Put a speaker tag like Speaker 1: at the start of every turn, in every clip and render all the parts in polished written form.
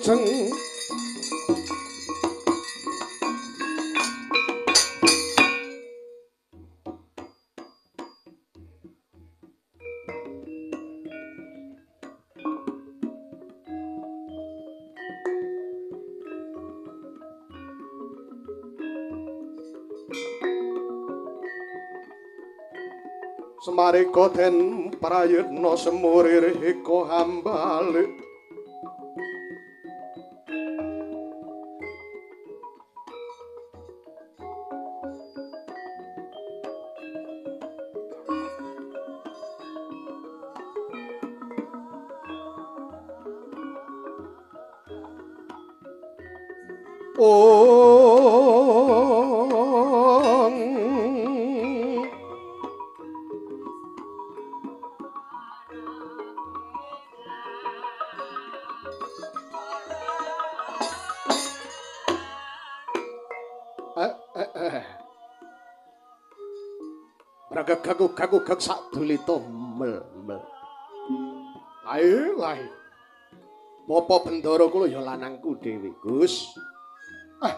Speaker 1: wilujeng. Semarika den prayitna semuririka hambalik. Gaguk-gaguk sak dulita mel-mel. Lae lae. Bapak Bendara kula ya lanangku dhewe, Gus. Ah.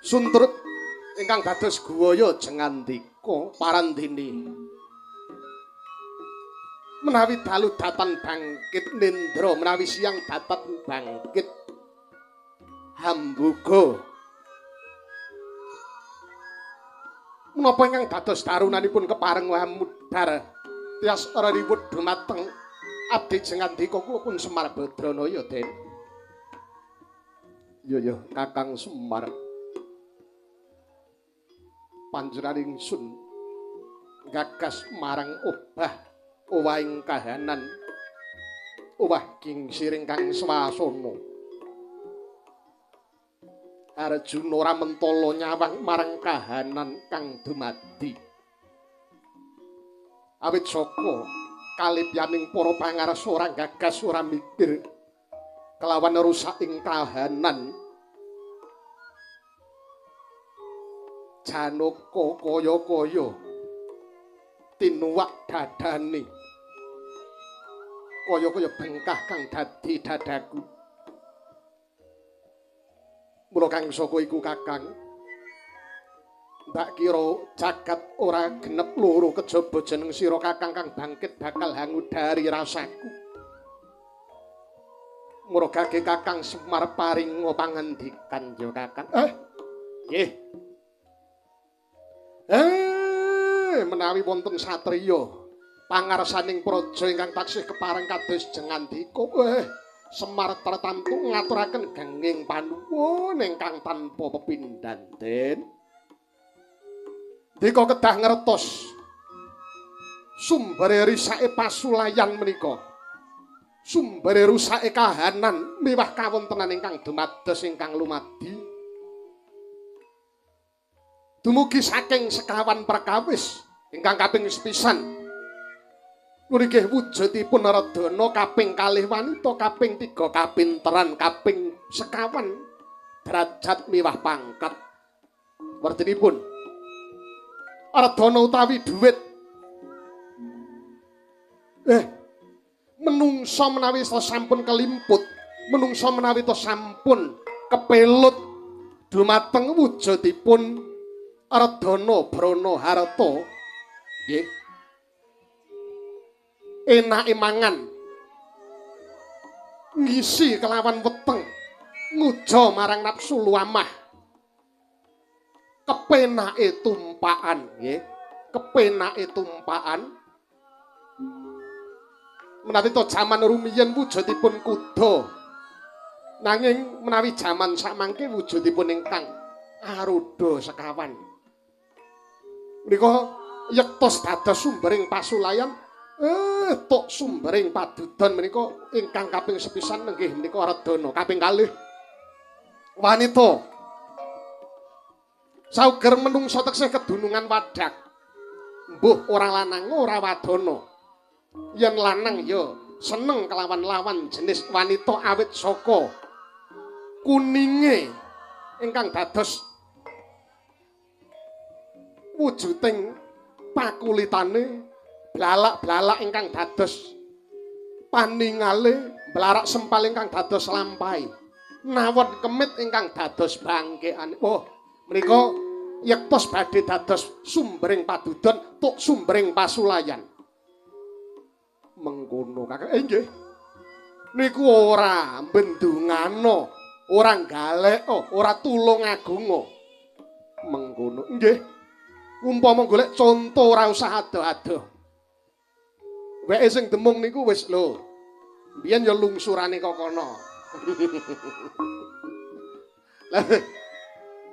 Speaker 1: Suntrut ingkang dados guwaya jengandika parandene. Menawi dalu datan bangkit nindra, menawi siang datan bangkit hambuga. Menapa ingkang dados darunanipun kepareng mudhar tias reriwut dumateng abdi jengandika kula pun Semar Badranaya, Den. Ya ya, Kakang Semar. Panjenengan ingsun gagas marang obah owahing kahanan owah gingsiring kang swasana. Arjuna ora mentala nyawang marang kahanan kang dumadi. Awit saka kalipyaning para pangarsa ora gagas ora mikir kelawan rusaking kahanan. Janaka kaya-kaya tinuwak dadane. Kaya-kaya bengkah kang dadi dadaku. Mula kang saka iku Kakang, ndak kira jagat ora genep loro kejaba jeneng sira Kakang kang bangkit bakal hangudari rasaku. Muragake Kakang Semar paringa pangandikan ya Kakang. Nggih. Menawi wonten satriya pangarsaning praja ingkang taksih kepareng kados jengandika, Semar tertamtu ngaturaken genging panuwun ingkang tanpa pepindhan, Den. Dika kedah ngertos sumbere risake pasulayan menika. Sumbere rusake kahanan miwah kawontenan ingkang dumados ingkang lumadi. Dumugi saking sekawan perkawis ingkang kaping sepisan. Nggih wujudipun Redana kaping kalih wanita, kaping tiga kapinteran, kaping sekawan derajat miwah pangkat. Wertinipun Redana utawi dhuwit. Menungsa menawi sampun kelimput, menungsa menawi sampun kepelut dumateng wujudipun Redana brana harta. Nggih. Enake mangan ngisi kelawan weteng nguja marang nafsu luamah kepenake tumpakan, nggih, kepenake tumpakan. Menawi to jaman rumiyin wujudipun kuda, nanging menawi jaman samangke wujudipun ingkang aruda sekawan menika yektos dados sumbering pasulayan. Tok sumbering padudon menika ingkang kaping sepisan nggih menika Redana, kaping kalih wanita. Sauger menungsa teksih kedunungan wadak. Mbuh ora lanang ora wadana. Yen lanang ya seneng kelawan lawan jenis wanita awit saka kuninge ingkang dados wujuding pakulitane, blalak-blalak ingkang dados paningale Blarak sempal ingkang dados lampahe. Nawon kemit ingkang dados bangkeane. Oh, menika yektos badhe dados sumbering padudon tuk sumbering pasulayan. Mengkono Kakang. Nggih. Niku ora bendungano, ora galeko, ora tulungagunga. Mengkono. Nggih. Umpama golek conto ora usah adoh-adoh. Weke sing demung niku wis lho. Biyen ya lungsurane kok kono. Lah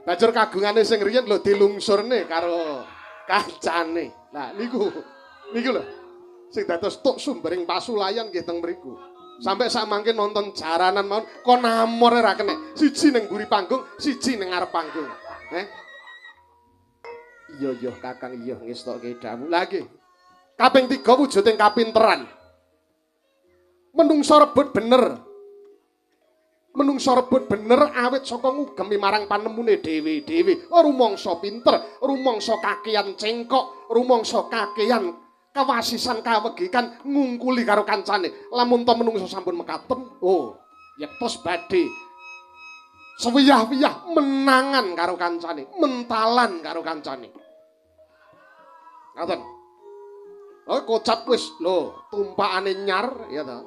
Speaker 1: banjur kagungane sing riyen lho dilungsurne karo kancane. Lah niku niku lho sing dados tuk sumbering pasulayan nggih teng mriku. Sampai samangke nonton jaranan mawon kon amor ora kenek. Siji ning mburi panggung, siji ning ngarep panggung. Iya iya Kakang iya ngestokke dawuh. Lah nggih. Kaping 3 wujuding kapinteran. Menungso rebut bener. Menungso rebut bener awit saka ngugemi marang panemune dhewe-dhewe. Rumangsa pinter, rumangsa kakean cengkok, rumangsa kakean kawasisan kawegikan ngungkuli karo kancane. Lamun ta menungso sampun mekaten, oh, yektos badhe sewiyah-wiyah menangan karo kancane, mentalan karo kancane. Ngaten. Oh, kocap wis lho, tumpakane nyar ya ta.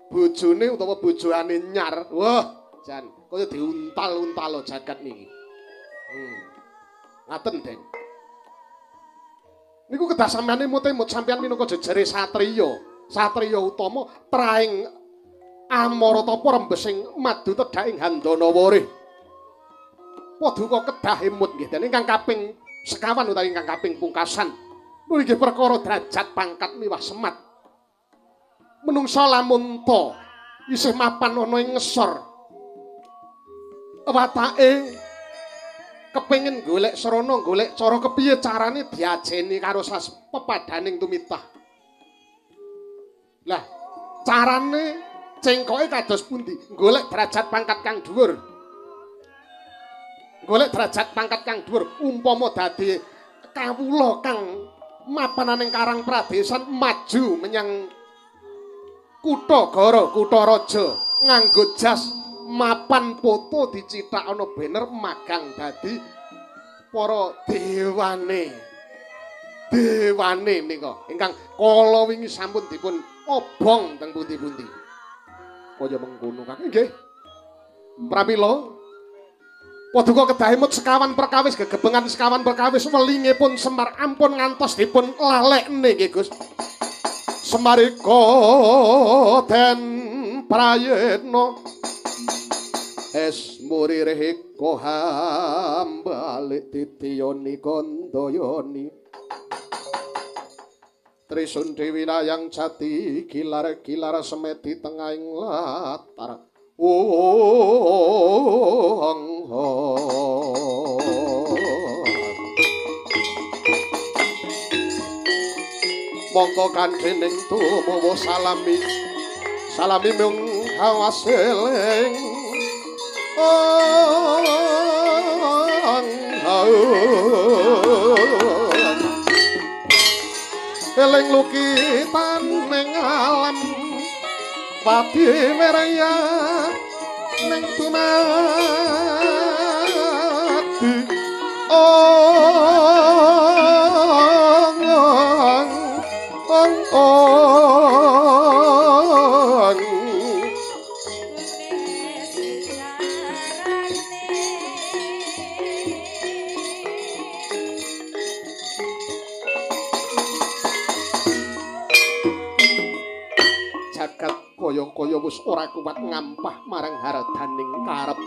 Speaker 1: Bojone utawa bojone nyar. Wah, jan kaya diuntal-untal jagat niki. Ngaten, Den. Niku kedah sampeyan emut-emut sampeyan minangka jejere satriya, satriya utama traing amara tapa rembesing madu tedhaking handana warih. Paduka kedah emut nggih, Den, ingkang kaping sekawan utawi ingkang kaping pungkasan. Nggih perkara derajat pangkat miwah semat. Menungsa lamun ta isih mapan ana ing ngesor. Watake kepengin golek srana, golek cara kepiye carane diajeni karo sas pepadaning tumitah. Lah, carane cengkoke kados pundi? Golek derajat pangkat kang dhuwur. Golek derajat pangkat kang dhuwur umpama dadi kawula kang mapananing karang pradesan maju menyang kutha gara, kutha raja nganggo jas mapan foto dicithak ana banner magang dadi para dewane. Dewane menika ingkang kala wingi sampun dipun obong teng pundi-pundi. Kaya mengkono Kakang. Nggih. Pramila paduka kedah emut sekawan perkawis gegebengan sekawan perkawis welingipun Semar ampun ngantos dipun lalekne nggih Gus. Semarika den prayitna es murireka hambalik titiyoni kandayani Trisun Dewi Layang Jati gilar-gilar semedi tengahing latar. Mongko kandhening tumowo salami salami mung hawaseling eling lukitan ning alam pati werya ning dumadi ong jagat kaya-kaya wis ora kuat ngampah marang hardaning karep.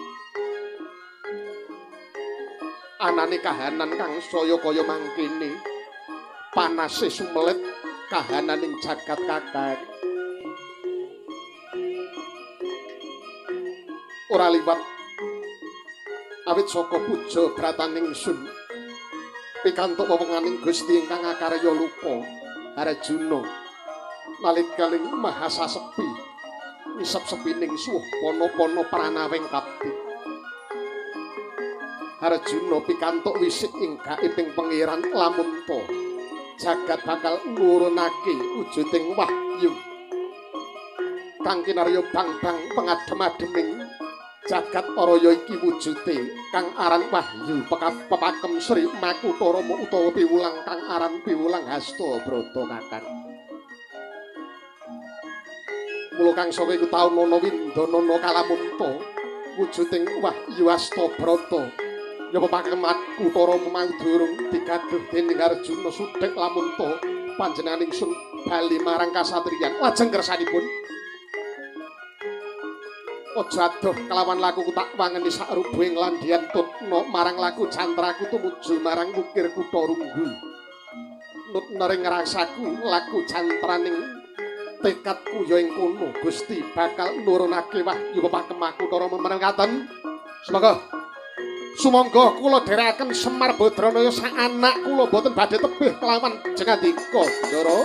Speaker 1: Anane kahanan kang saya kaya mangkene, panase sumelet kahananing jagat kakang. Ora liwat awit saka puja brataning sun pikantuk wewenganing Gusti ingkang akarya lupa Arjuna nalikaning mahasa sepi ngisep sepining suwuh pana-pana pranawing kapti. Arjuna pikantuk wisik ing gaibing pangeran lamun ta jagat bakal nurunake wujuding wahyu. Kang kinarya bang-bang pengadem-ademing jagat araya iki wujude kang aran Wahyu pepakem Sri Makutha Rama utawa piwulang kang aran piwulang Hasta Brata Kakang. Mula kang saka iku taun ana windanana kalamunta wujuding Wahyu Hasta Brata ya pepakem Makutha Rama mau durung digaduh dening Arjuna sudhek lamunta panjenengan ingsun bali marang kasatriyan. Lajeng kersanipun aja adoh kelawan lakuku tak wangeni sakrubuhing landhian tutna marang laku jantraku tumuju marang wukir kutha Runggu. Nutna ring rasaku laku jantraning tekadku ya ing kono Gusti bakal nurunake wahyu pepakem Makutha Rama menengkaten. Semoga sumangga kula dherekaken Semar Badranaya sak anak kula boten badhe tebih kelawan jengandika Ndara.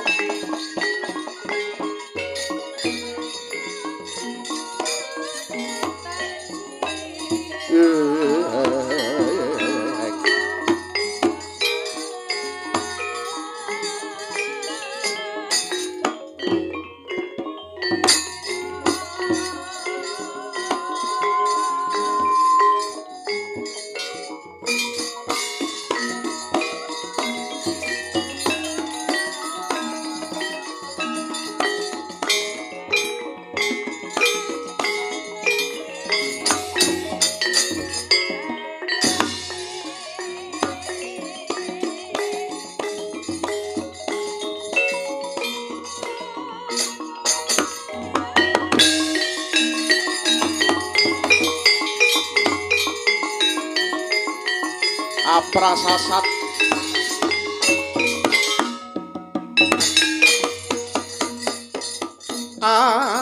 Speaker 1: Prasasat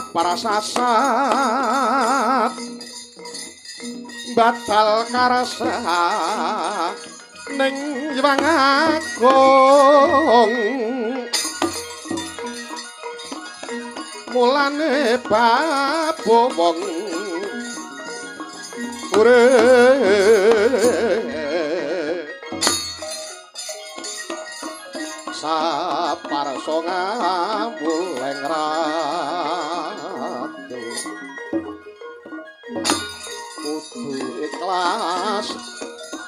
Speaker 1: prasasat batal karasa ning Hyang Agung mulane babo wong urip saparsa ngamuleng ratu kudu ikhlas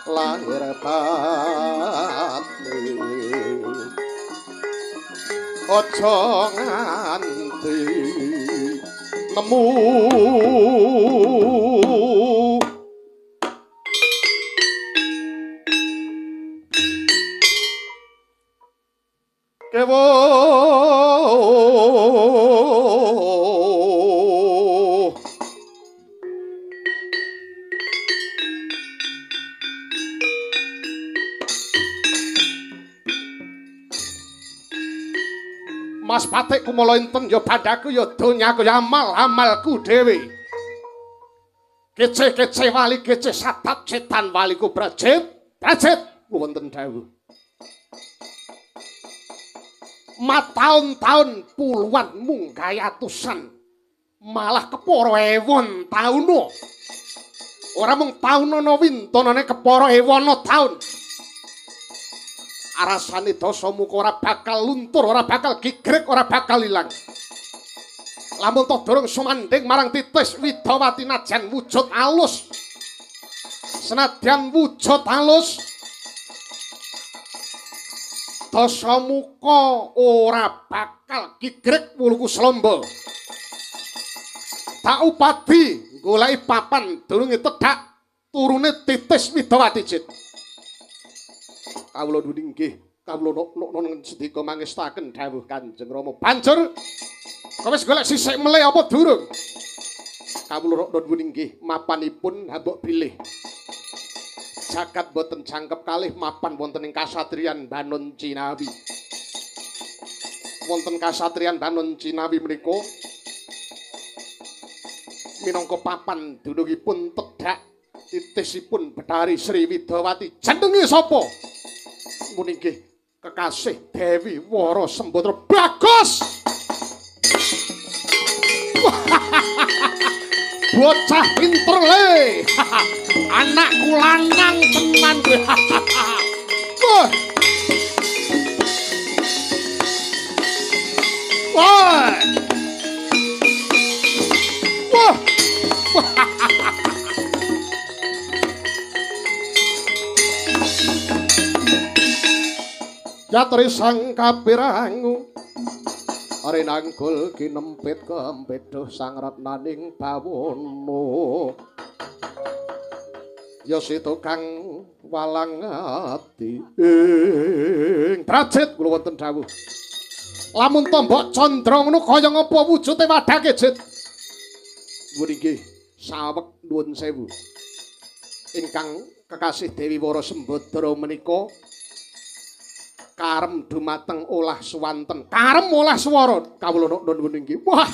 Speaker 1: lahir batin aja nganti nemu kewo. Mas Patik kumala inten ya bandaku ya donyaku ya amal-amalku dhewe. Kece-kece wali kece satap setan waliku brajit, brajit wonten dawuh. Mataun-taun puluhan munggahi atusan malah kepara ewon tauna. Ora mung taunana wintanane kepara ewono taun. Arasane Dasamuka ora bakal luntur, ora bakal gigrek, ora bakal ilang. Lamun to durung sumandhing marang titis Widawati najan wujud alus. Senadyan wujud alus, Dasamuka ora bakal gigrek wuluku slomba. Tak upadi goleki papan durunge tedhak turune titis Widawati jit. Kawula nuwun inggih, kawula nok sedika mangestaken dawuh Kanjeng Rama. Banjur kowe wis golek sisik mele apa durung? Kawula nuwun inggih, mapanipun hambok bilih jagat boten jangkep kalih mapan wonten ing kasatriyan Banon Cinawi. Wonten kasatriyan Banon Cinawi menika minangka papan dunungipun tedhak titisipun Betari Sri Widawati. Jenenge sapa? Mun inggih kekasih Dewi Wara Sembadra. Bagus. Bocah pinter le. Anakku lanang tenan kowe. Wah. Wah. Yatri sang kapirangu rinanggul kinempit kempit duh sang retnaning bawono. Ya situ kang walang ati ing Drajit kula wonten dawuh. Lamun tombok candra ngono kaya ngapa wujude wadake, Jit? Nuwun inggih saweg nuwun sewu. Ingkang kekasih Dewi Wara Sembadra menika karem dumateng olah suwanten. Karem olah swara kawula nuwun inggih. Wah,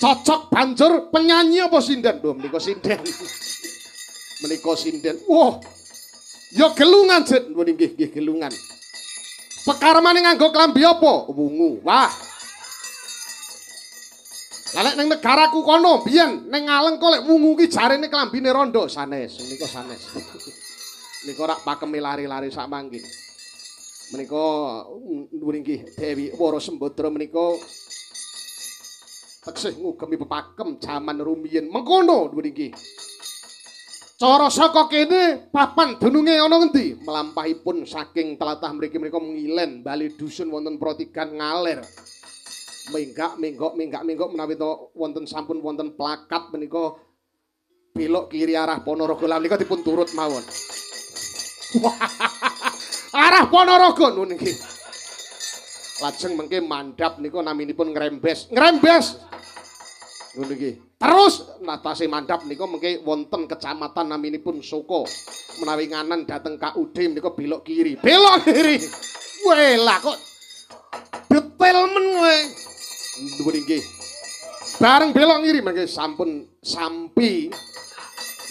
Speaker 1: cocok banjur penyanyi apa sinden? Lho menika sinden. Menika sinden. Wah. Ya gelungan, Jit. Nuwun inggih nggih gelungan. Pekaremane nganggo klambi apa? Wungu. Wah. Lah lek ning negaraku kono biyen ning Alengka lek wungu ki jarene klambine rondo sanes. Menika sanes. Menika rak pakeme lari-lari sak mangkin. Menika nuwun inggih Dewi Wara Sembadra menika teksih ngugemi pepakem jaman rumiyin. Mengkono nuwun inggih. Cara saka kene papan dununge ana ngendi? Mlampahipun saking tlatah mriki menika ngilen bali dusun wonten Protigan ngalir. Menggak menggok menggak menggok menawi to wonten sampun wonten plakat menika belok kiri arah Ponorogo. Lah menika dipun turut mawon. Arah Ponorogo nuwun nggih. Lajeng mengke mandhap nika naminipun Ngrembes. Ngrembes. Nuwun nggih. Terus natase mandhap nika mengke wonten kecamatan naminipun Soko. Menawi nganan dhateng KUD menika belok kiri. Belok kiri. Weh lah kok detail men kowe. Nuwun nggih. Bareng belok kiri mengke sampun sampi.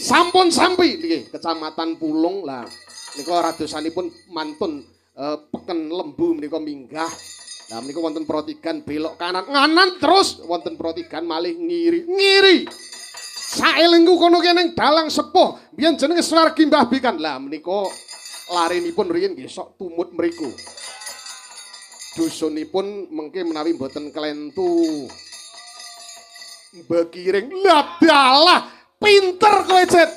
Speaker 1: Sampun sampi nggih kecamatan Pulung lah. Nika radosanipun mantun peken lembu menika minggah. Lah menika wonten Protigan belok kanan, nganan terus wonten Protigan malih ngiri. Ngiri. Saelingku kono kene dalang sepuh, biyen jenenge Swargi Mbah Bikan. Lah menika larenipun riyin nggih sok tumut mriku. Dusunipun mengke menawi mboten klentu. Bekiring. Lah dalah, pinter kowe, Jet.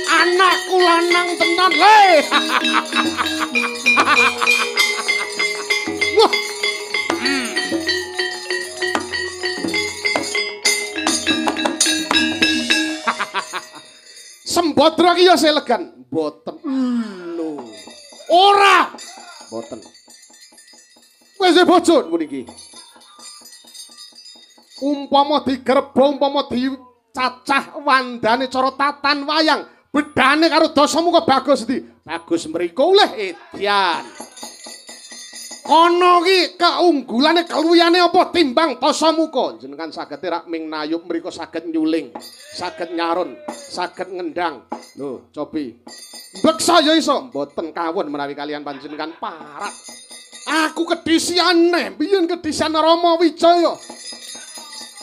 Speaker 1: Anakku lanang tenan le. Wah. Sembadra ki ya selegan. Mboten. Lho. Ora. Mboten. Wis bojo niki. Umpama digerbo, umpama dicacah wandane cara tatan wayang, bedane karo dasamuka bagus ndi? Bagus mriku oleh edyan. Kono ki keunggulane keluyane apa timbang dasamuka? Jenengan saged rak ming nayub mriku saged nyuling, saged nyarun, saged ngendang. Lho, cobi. Mbeksa ya iso, mboten kawon menawi kalian panjenengan parat. Aku kedisiane, biyen kedisian Rama Wijaya.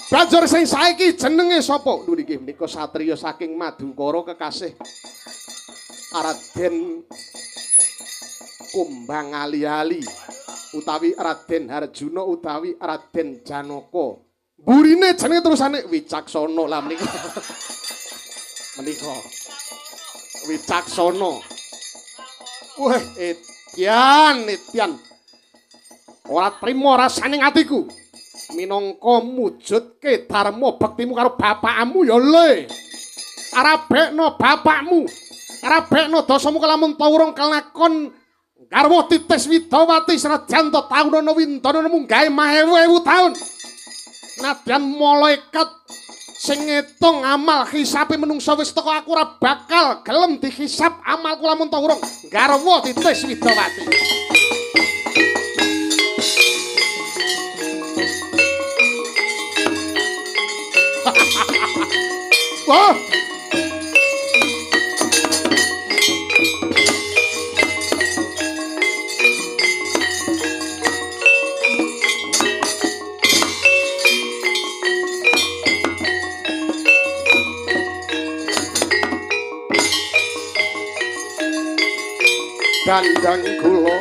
Speaker 1: Banjur sing saiki jenenge sapa? Lho niki menika satriya saking Madukara kekasih Raden Kumbang Ali-ali utawi Raden Harjuna utawi Raden Janaka. Burine jenenge terusane Wicaksana. Lah menika. Menika Wicaksana. Wah, etyan, etyan. Ora trima rasane atiku. Minangka mujudke dharma bektimu karo bapakmu ya le. Arabekno bapakmu. Arabekno dasamu kelamun ta urung kelakon garwa titis widawati senajan ta taunana windana munggahe maewu-ewu taun. Nadyan malaikat sing ngitung amal hisabe menungsa wis teko aku ora bakal gelem dihisab amalku lamun ta urung garwa titis widawati. Wah. Dandang kula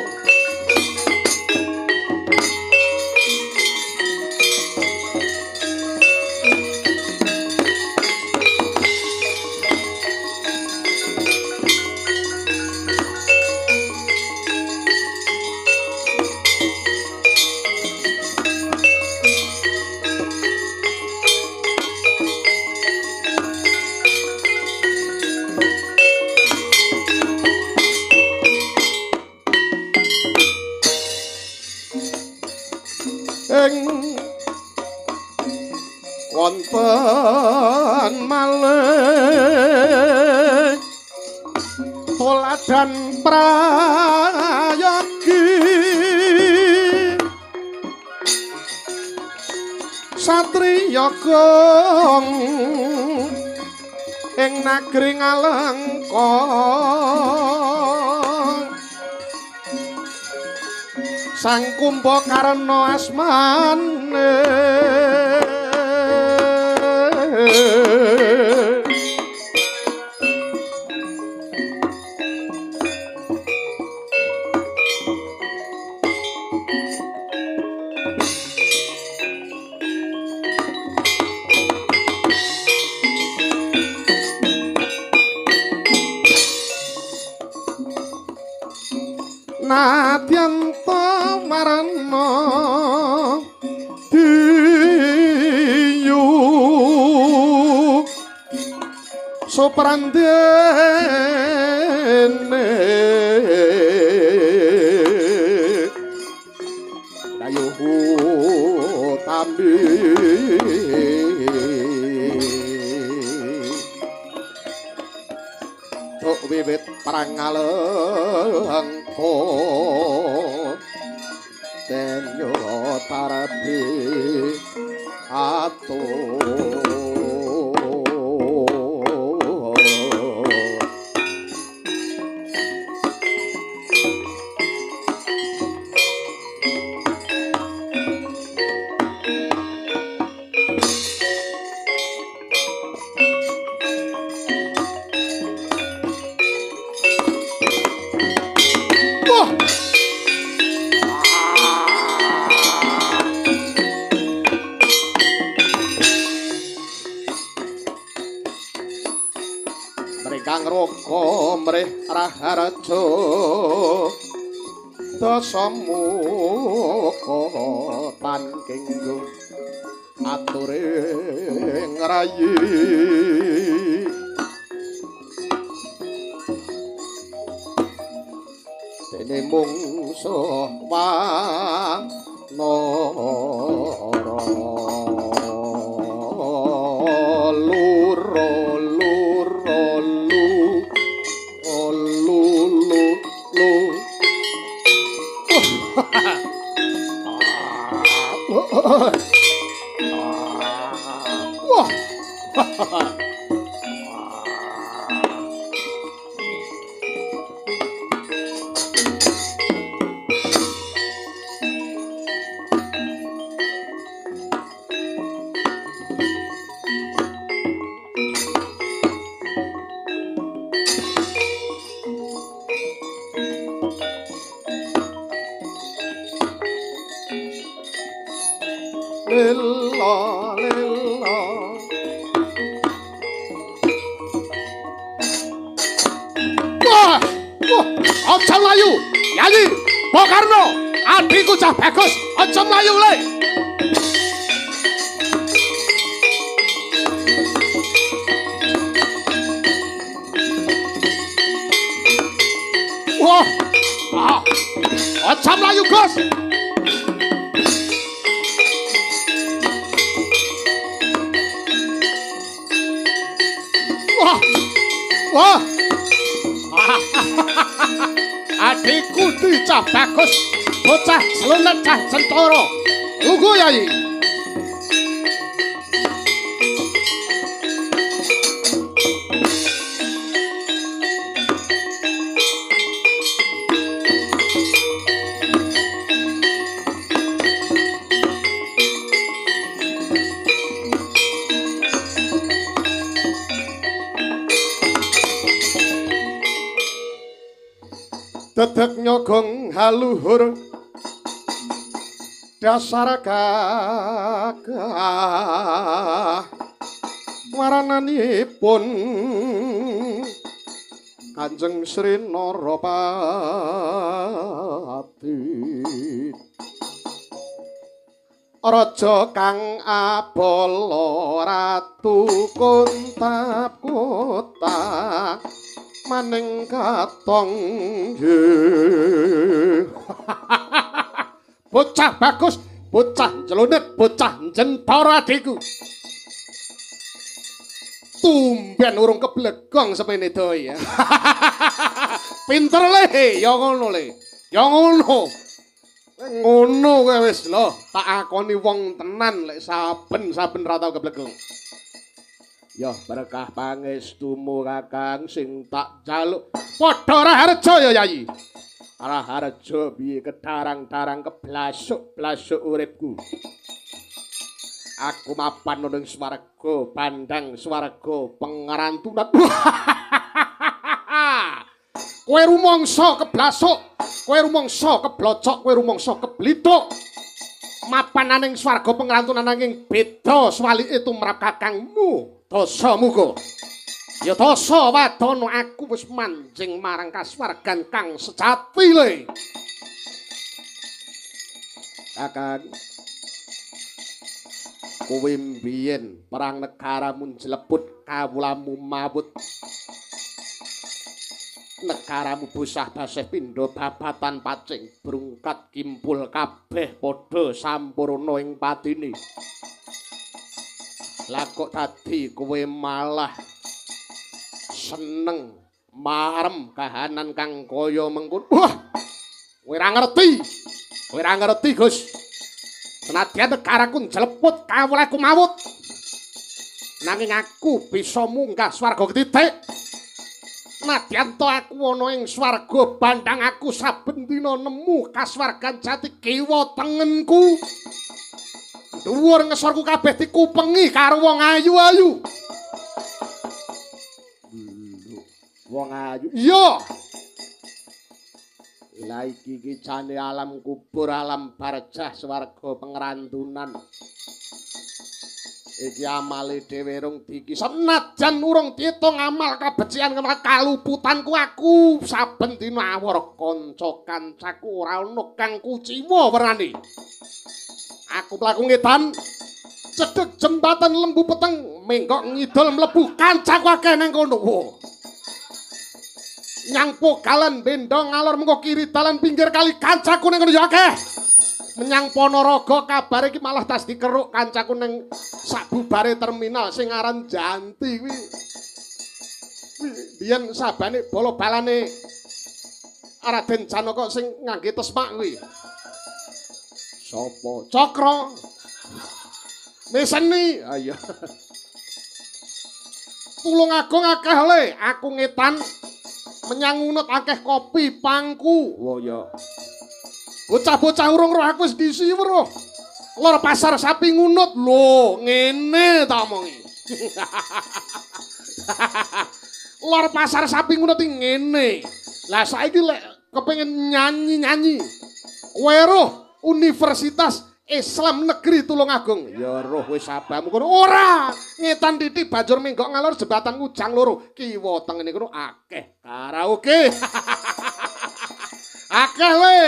Speaker 1: Wonten malih toladan prayogi satriya gong ing nagri Ngalengka Sang Kumbakarna asmane. Nadyan marana diyu soprandene dayuhu tambi tok wiwit perang Ngalengka den yo tarbi atur. Mrih raharja dasamuka tan kenggo ature ngrayi dene mungsuh wanara loro loro lu lu lu lu. Wah. Lilla, lilla. Wah, wah, aja mlayu, Yayi, Bokarno, adikku cah bagus, aja mlayu le. Wah, ah, aja mlayu, Gus. Wah, wah, adikku cah bagus, bocah slenet cah centara. Lungguh Yayi. Dedek nyogong haluhur dasar gagah warananipun Kanjeng Sri Narapati. Raja kang abala ratu kontap kota maning katong. Bocah bagus, bocah njlonet, bocah njentara adikku. Tumben urung keblegong semene doi. Pinter le, ya ngono le. Ya ngono. Ngono kowe wis lho, tak akoni wong tenan lek saben-saben ra tau keblegong. Ya berkah pangestumu Kakang sing tak jaluk. Padha raharja ya Yayi. Raharja piye kedarang-darang keblasuk-blasuk uripku. Aku mapan ning swarga, pandang swarga pengerantunan. Kowe rumangsa keblasuk, kowe rumangsa keblocok, kowe rumangsa keblithuk. Mapan ning swarga pengerantunan nanging beda swalike tumrap kakangmu. Dasamuka. Ya dasa wadana aku wis manjing marang kasuwargan kang sejati le. Kakang, kowe mbiyen perang negaramu njleput kawulamu mawut. Negaramu bosah baseh pindha babatan pacing brungkat kimpul kabeh padha sampurna ing patine. Lah kok dadi kowe malah seneng marem kahanan kang kaya mengkono. Wah, kowe ora ngerti. Kowe ora ngerti, Gus. Senadyan negaraku njleput kawulaku mawut. Nanging aku bisa munggah swarga ketitik. Nadyan to aku ana ing swarga bandang aku saben dina nemu kasuwargan jati kiwa tengenku. Dhuwur ngesorku kabeh dikupengi karo wong ayu-ayu. Wong ayu. Iya. Lah iki iki jane alam kubur, alam barjah swarga pengerantunan. Iki amale dhewe rung diki. Senajan urung diitung amal kabecikan kaluputanku aku saben dina awor kanca kancaku ora ana kang kuciwa werane. Aku mlaku ngedan cedhek jembatan Lembu Peteng menggok ngidul mlebu kancaku akeh nang kono. Nyang Pogalan bendong ngalor mengko kiri dalan pinggir kali kancaku nang kono ya akeh. Menyang Ponorogo kabare iki malah tas dikeruk kancaku nang sakbubare terminal sing aran Janti kuwi. Biyen sabane bala-balane Raden Janaka sing ngangge tesmak kuwi. Sopo? Cakra. Meseni. Ayo. Tulungagung akeh le, aku ngetan menyang Ngunut akeh kopi pangku. Wah ya. Bocah-bocah urung roh aku wis disi weruh. Lor pasar sapi Ngunut lho, ngene ta omongi. Lor pasar sapi Ngunut iki ngene. Lah saiki lek kepengin nyanyi-nyanyi. Weruh Universitas Islam Negeri Tulungagung. Ya roh wis sabamu kono. Ora, ngetan titik banjur menggok ngalor jembatan Ngujang loro. Kiwa tengene kono akeh karaoke. Akeh le.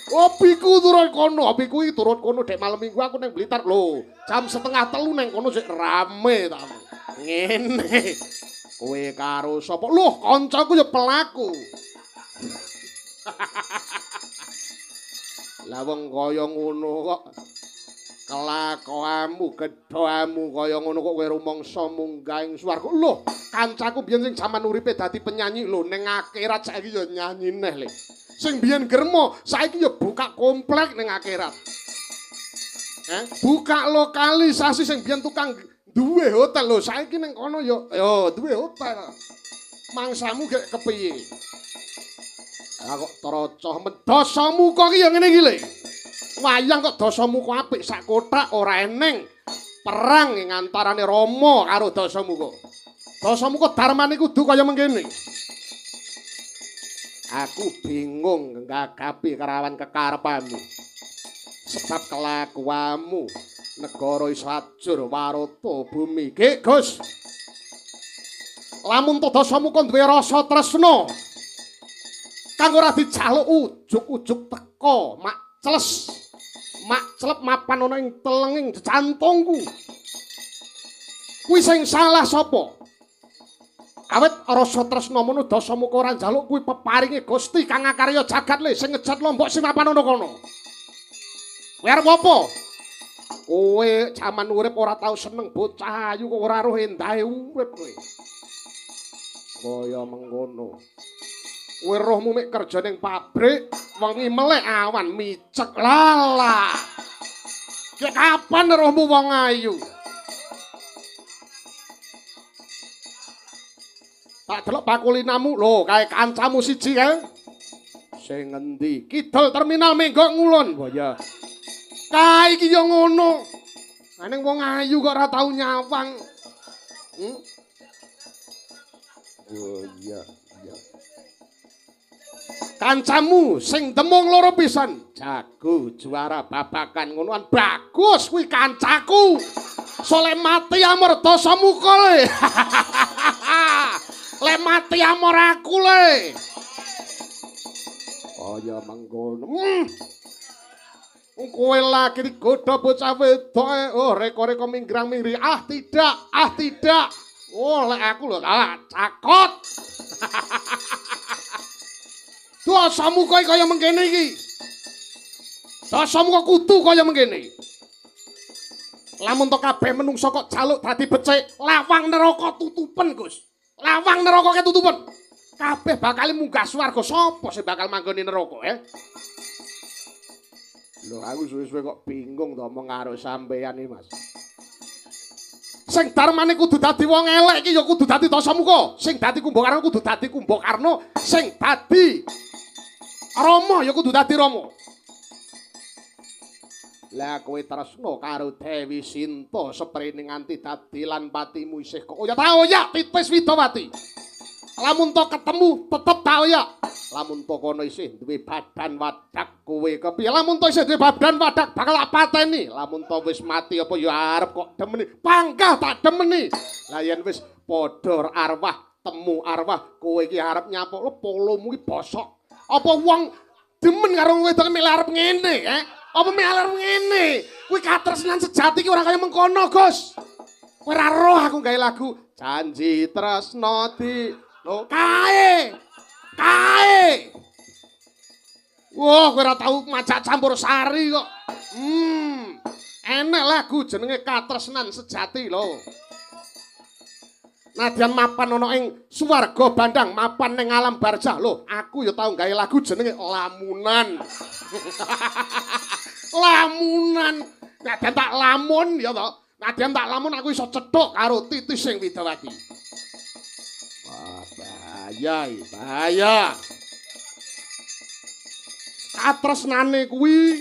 Speaker 1: Hobiku turun kono, hobiku iki turun kono dek malam minggu aku nang Blitar lho. Jam 2:30 nang kono sik rame ta. Ngene. Kowe karo sapa? Loh, kancaku ya pelaku. Lah wong kaya ngono kok kelakuanmu, gedhamu kaya ngono kok kowe rumangsa munggah ing swarga. Loh, kancaku biyen sing jaman uripe dadi penyanyi lho ning akhirat saiki ya nyanyi neh le. Sing biyen germo saiki ya buka komplek ning akhirat. Buka lokalisasi sing biyen tukang duwe hotel lho saiki ning kono ya ya duwe hotel. Mangsamu gek kepiye? Lah kok trocoh men Dasamuka ki ya ngene iki le. Wayang kok Dasamuka apik sak kothak ora eneng perang ing antarane Rama karo Dasamuka. Dasamuka darmane kudu kaya mengkene. Aku bingung nggagapi kerawan kekarepanmu. Sebab kelakuanmu negara iso ajur warata bumi. Gek Gus. Lamun to Dasamuka duwe rasa tresna kang ora dijaluk ujug-ujug teka mak cles mak celep mapan ana ing telenging jantungku. Kuwi sing salah sapa? Awit rasa tresna mono Dasamuka ora njaluk kuwi peparinge Gusti kang ngakarya jagat le sing ngejat lombok sing mapan ana kono. Kowe arep apa? Kowe jaman urip ora tau seneng bocah ayu kok ora roh endahe urip kowe. Kaya mengkono. Kowe rohmu mek kerja ning pabrik, wengi melek awan micek lala. Ki kapan rohmu wong ayu? Tak delok pakulinamu lho, kae kancamu siji kae. Sing ngendi? Kidul terminal Menggok ngulon. Wah ya. Kae iki ya ngono. Ning wong ayu kok ora tau nyawang. Oh iya, iya. Kancamu sing demung loro pisan, jago juara babakan ngonoan bagus kuwi kancaku. Sole mati amor dasamuka le. Le mati amor aku le. Kaya mengkono. Kowe lagi digodha bocah wedok, oh reka-reka minggrang-minggri. Ah tidak, ah tidak. Oh lek aku lho, ah cakot. Dasamuka kaya mengkene iki. Dasamuka kudu kaya mengkene. Lamun to kabeh menungsa kok jaluk dadi becik, lawang neraka tutupen, Gus. Lawang neraka ketutupen. Kabeh bakal munggah swarga. Sapa sing bakal manggoni neraka, eh? Lho aku suwe-suwe kok bingung to omong karo sampeyan iki, Mas. Sing darmane kudu dadi wong elek iki ya kudu dadi Dasamuka. Sing dadi Kumbakarna kudu dadi Kumbakarna, sing dadi Rama ya kudu dadi Rama. Lah kowe tresna karo Dewi Sinta seprene nganti dadi lan patimu isih kok oyak ta oyak titis Widawati. Lamun to ketemu tetep ta oyak. Lamun to kono isih duwe badan wadak kowe kepiye? Lamun to isih duwe badan wadak bakal tak pateni. Lamun to wis mati apa ya arep kok demeni? Pangkah tak demeni. Lah yen wis padha arwah temu arwah kowe iki arep nyapuk lho polomu iki bosok. Apa wong demen karo wedok mek arep ngene, eh? Apa mek arep ngene? Kuwi katresnan sejati iki ora kaya mengkono, Gus. Kowe ora roh aku gawe lagu Janji Tresno di lho kae. Kae. Wah, kowe ora tau majak campur sari kok. Enek lagu jenenge Katresnan Sejati lho. Nadyan mapan ana ing swarga bandang, mapan ning alam barzah lho. Aku ya tau gawe lagu jenenge Lamunan. Lamunan. Nadyan tak lamun ya to. Nadyan tak lamun aku iso cethuk karo Titis sing Widawati. Wah, bahaya, bahaya. Katresnane kuwi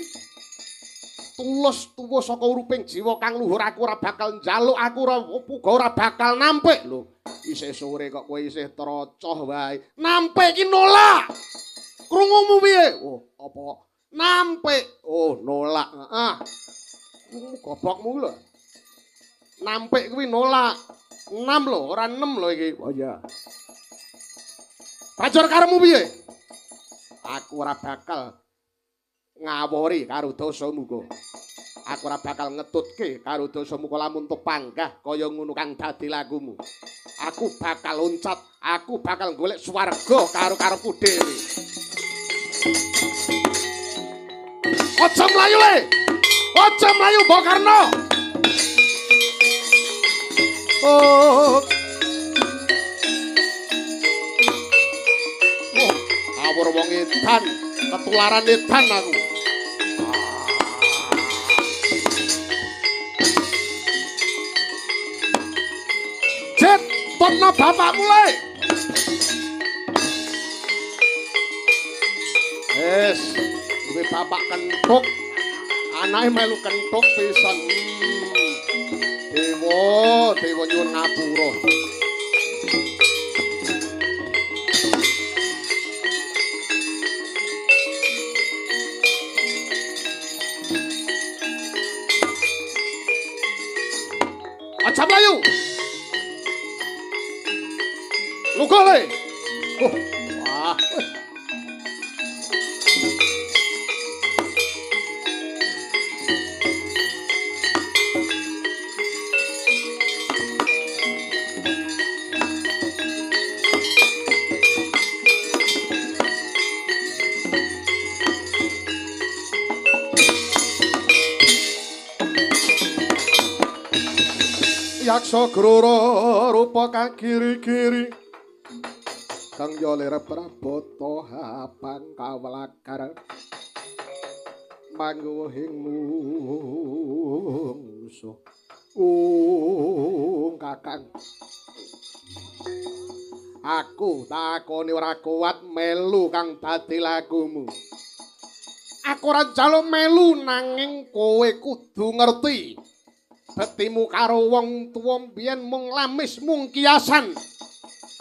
Speaker 1: tulus tuwa saka uruping jiwa kang luhur. Aku ora bakal njaluk, aku ora uga ora bakal nampik lho. Isih sore kok kowe isih trocoh wae. Nampik iki nolak. Krungumu piye? Oh, apa? Nampik. Oh, nolak. Heeh. Gobokmu lho. Nampik kuwi nolak. 6 lho, ora 6 lho iki. Oh iya. Banjur karepmu piye? Aku ora bakal ngawori karo dasamuka. Aku ora bakal ngetutke karo dasamuka lamun to panggah kaya ngono kang dadi lakumu. Aku bakal loncat, aku bakal golek swarga karo karepku dhewe. Aja mlayu le. Aja mlayu Mbok Karno. Oh. Oh, awur wong edan, ketularan edan aku. Jet, totno bapakmu le. Wes, duwe bapak kentuk, anake melu kentuk pisan. Dewa, dewa nyuwun ngapura. Aja mlayu. Lugo le. Oh, wah. Yaksa groro rupa kagiri-giri kang yolir prabata habang kawlakar mangguhing mungsuh. Kakang, aku takoni ora kuat melu kang dadi lakumu. Aku ora njaluk melu nanging kowe kudu ngerti. Bektimu karo wong tuwa mbiyen mung lamis mung kiasan.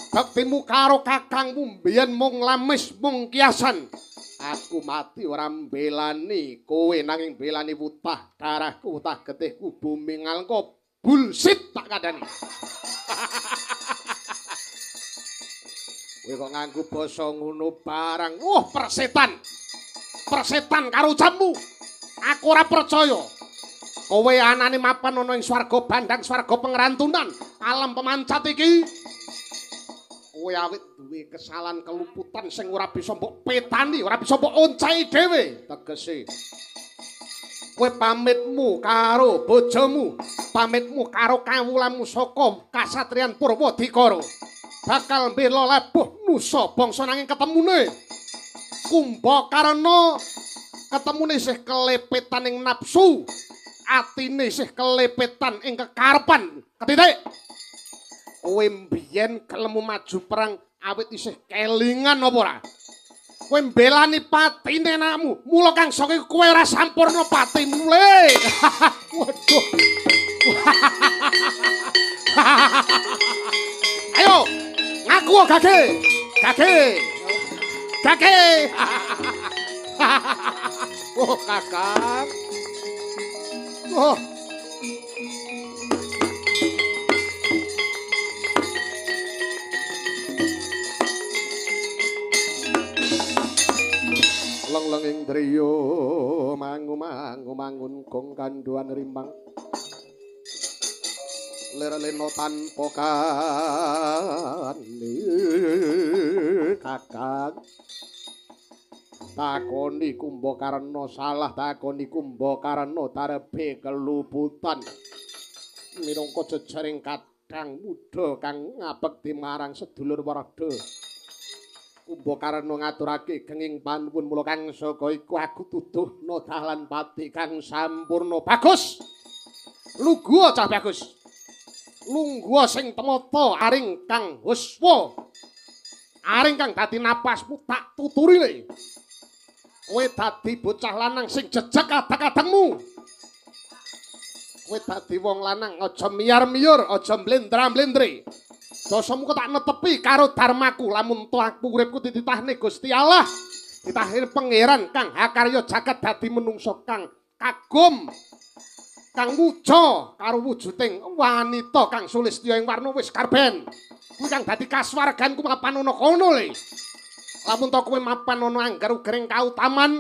Speaker 1: Bektimu karo kakangmu mbiyen mung lamis mung kiasan. Aku mati ora mbelani kowe nanging belani wutah darahku, wutah getihku bumi ngalengka bullshit tak kandhani. Kowe kok nganggo basa ngono barang. Wah, persetan. Persetan karo ucapmu. Aku ora percaya. Kowe anane mapan ana ing swarga bandang, swarga pengrantunan, alam pemancat iki. Kowe awit duwe kesalahan keluputan sing ora bisa mbok petani, ora bisa mbok oncai dhewe. Tegese kowe pamitmu karo bojomu, pamitmu karo kawulamu saka kasatriyan Purwadikara. Bakal mbela labuh nusa bangsa nanging ketemune Kumbakarna ketemune isih kelepetan ing nafsu. Atine isih kelepetan ing kekarepan. Ketitik. Kowe mbiyen kelemu maju perang awit isih kelingan apa ora? Kowe mbelani patine anakmu. Mula kang saka kowe ora sampurna patimu le. Waduh. Ayo, ngaku gage. Gage. Gage. Oh, kakak. Oh. Leng-lenging driya mangu-mangu mangun gong kandhuan rimang. Lir-lena tanpa kandi kakang. Takoni Kumbakarna salah, takoni Kumbakarna darbe keluputan. Minangka jejering kadang muda kang ngabekti marang sedulur Werda. Kumbakarna ngaturake genging panuwun mula kang saka iku aku tuduhna dalan pati kang sampurna. Bagus. Lungguh cah bagus. Lungguh sing temata aring kang huswa. Aring kang dadi napasmu tak tuturi le. Kowe dadi bocah lanang sing jejeg kadang-kadangmu. Kowe dadi wong lanang aja miyar-miyur, aja mlendra-mlendre. Dosamu kok tak netepi karo dharmaku lamun to aku uripku dititahne Gusti Allah. Ditahne pangeran kang hakarya jagat dadi menungso kang kagum, kang wuja karo wujuding wanita kang sulistya ing warna wis karben. Kuwi kang dadi kasuwarganku mapan ana kono le. Lamun to kowe mapan ana angger ugering kautaman,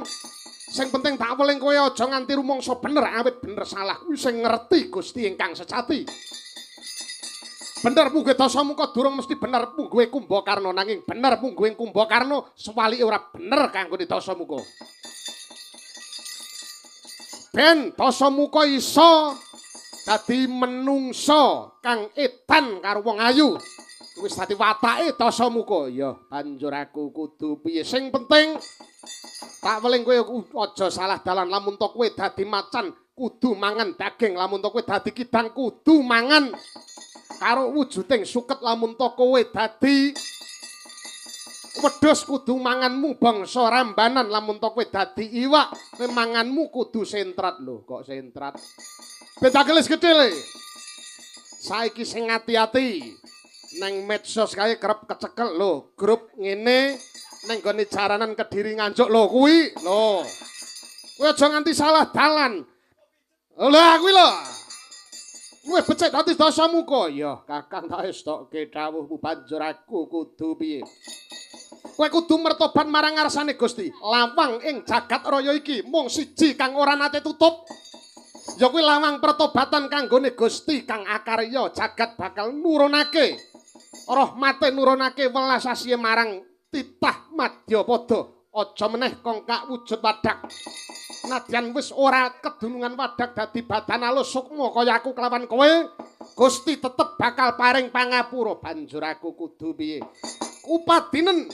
Speaker 1: sing penting tak weling kowe aja nganti rumangsa bener awit bener salah kuwi sing ngerti Gusti ingkang sejati. Bener mungguhe Dasamuka durung mesti bener mungguhe Kumbakarna nanging bener mungguhe Kumbakarna sewalike ora bener kanggone Dasamuka. Ben Dasamuka iso dadi menungsa kang edan karo wong ayu. Wis dadi watake Dasamuka. Ya banjur aku kudu piye? Sing penting tak weling kowe aja salah dalan. Lamun to kowe dadi macan kudu mangan daging, lamun to kowe dadi kidang kudu mangan karo wujuding suket, lamun to kowe dadi wedhus kudu manganmu bangsa rambanan, lamun to kowe dadi iwak kowe manganmu kudu sentrat. Lho kok sentrat? Ben dagelis gedhe le. Saiki sing ati-ati neng medsos kae kerep kecekel lho, grup ngene neng gone jaranan Kediri Nganjuk lho kuwi lho. Kowe aja nganti salah dalan. Lah kuwi lho. Luwih becik dadi Dasamuka. Ya kakang tak estokke dawuhmu banjur aku kudu piye? Kowe kudu mertobat marang ngarsane Gusti. Lawang ing jagat raya iki mung siji kang ora nate tutup. Ya kuwi lawang pertobatan kanggone Gusti kang akarya jagat bakal nurunake rahmate, nurunake welas asihe marang titah madyapada. Aja meneh kong kak wujud wadak. Nadyan wis ora kedunungan wadak dadi badan alus sukma kaya aku kelawan kowe, Gusti tetep bakal paring pangapura. Banjur aku kudu piye? Upadinen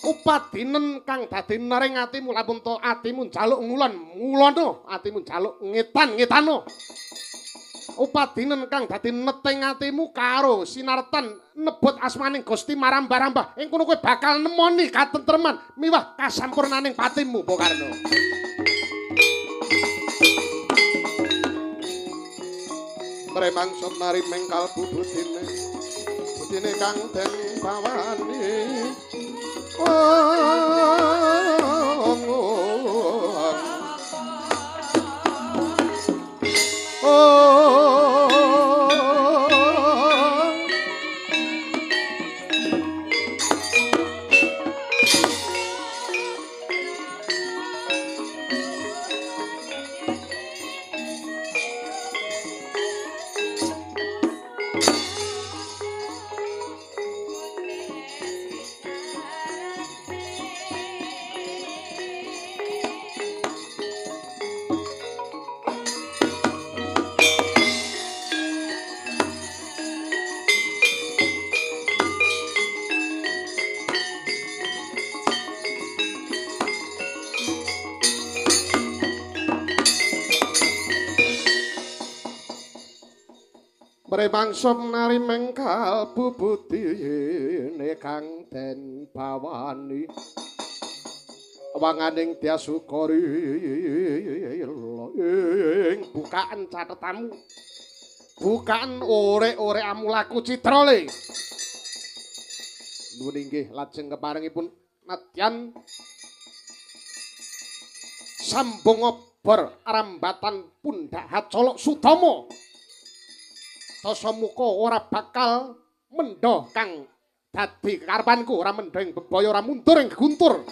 Speaker 1: upadinen kang dadi nering atimu lamun to atimu njaluk ngulon, ngulono, atimu njaluk ngetan, ngetano. Upadinen kang dadi neting atimu karo sinartan nebut asmaning Gusti marambah-rambah. Ing kono kowe bakal nemoni katentreman miwah kasampurnaning patimu, Bokarno.
Speaker 2: Mremangsa nari mengkal bubutine, butine kang den bawani. Mremangsa nari mengkal bubutine kang den bawani.
Speaker 1: Wanganing dyasukari ing bukaan catetamu. Bukaan orek-orekamu laku citra le. Nuwun inggih lajeng keparengipun nadyan sambung obor rambatan pundhak hacolok Sudama. Dasamuka ora bakal mendha kang dadi kekarepanku, ora mendha ing bebaya, ora mundur ing guntur.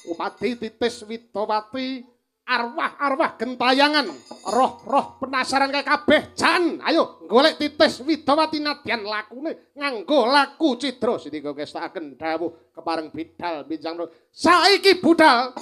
Speaker 1: Upadi titis widawati arwah-arwah gentayangan, roh-roh penasaran kae kabeh jan. Ayo golek titis widawati nadyan lakune nganggo laku cidra. Sindika kestakaken dawuh kepareng bidal binjang. Saiki budal.